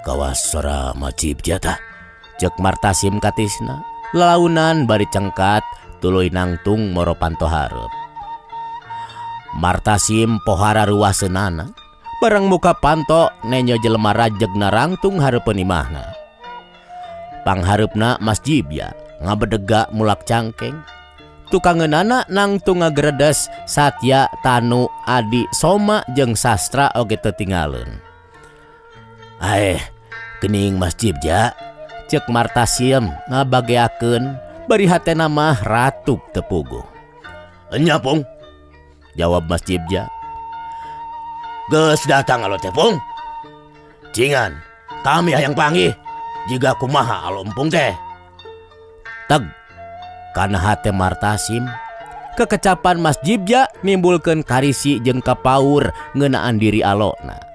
Kawas sora Masjid tah, cek Martasim ka Tisna lalaunan bari cengkat tuluy nangtung moro panto hareup. Martasim pohara ruaseunana barang muka panto nenjo jelema rajeg narangtung hareupeun imahna. Panghareupna Mas Jibya ngabedega mulak cangkeng. Tukangeunana nangtung ngagredes Satya, Tanu, Adi, Soma jeung Sastra oge teu tingaleun. Aeh, gening Mas Jibja, cek Martasim ngabageakeun bari hatena mah ratuk teu puguh. Enya Pung, jawab Mas Jibja. Geus datang alo teh Pung. Cingan, kami hayang panggih jiga kumaha alo empung teh. Teg kana hate Martasim, kekecapan Mas Jibja nimbulkeun karisi jeung kapaur ngeunaan diri alona.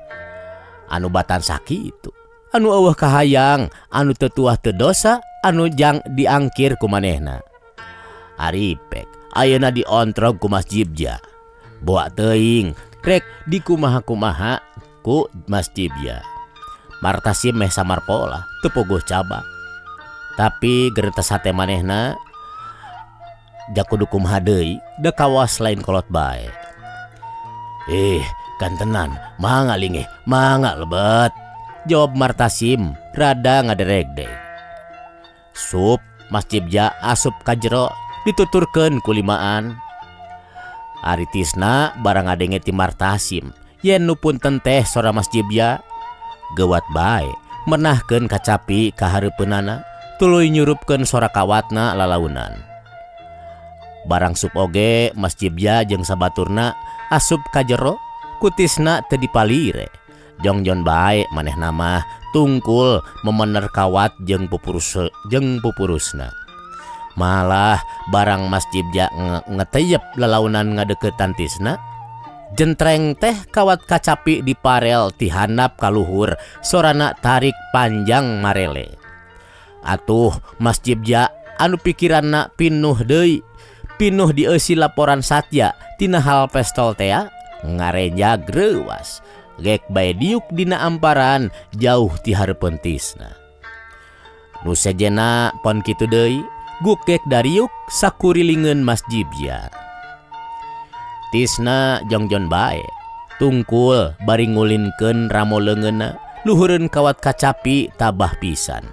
Anu batan sakitu, anu eueuh kahayang, anu teu tuah teu dosa, anu jang diangkir ku manehna. Aripek ayeuna diontrog ku Mas Jibja. Boa teuing rek dikumaha-kumaha ku Mas Jibja. Martasim meh samar pola teu puguh cabak. Tapi gerentes hate manehna jakudu kumaha deui, da kawas lain kolot bae. Kantenan, mangga lingih, mangga lebet, jawab Martasim rada ngaderegdeg. Sup Mas Jibja asup ka jero dituturkeun ku limaan. Ari Tisna barang ngadenge ti Martasim yen nu punten teh sora Mas Jibja, geuwat bae menahkeun kacapi ka hareupeunana tuluy nyurupkeun sora kawatna lalaunan. Barang sup oge Mas Jibja jeung sabaturna asup ka jero ku Tisna teu dipalire. Jongjon bae manehna mah tungkul memener kawat jeung pupurus jeung pupurusna. Malah barang Mas Jibja ngeteyep lalaunan ngadeukeutan Tisna, jentreng teh kawat kacapi diparel ti handap ka luhur sorana tarik panjang marele. Atuh Mas Jibja anu pikiranna pinuh deui, pinuh dieusi laporan Satya tina hal pestol tea ngarenjag reuwas. Gek bae diuk dina amparan jauh ti hareupeun Tisna. Nu sejena pon kitu deui, gukek dariuk sakurilingeun Mas Jibja. Tisna jongjon bae, tungkul bari ngulinkeun ramo leungeunna, luhureun kawat kacapi tabah pisan.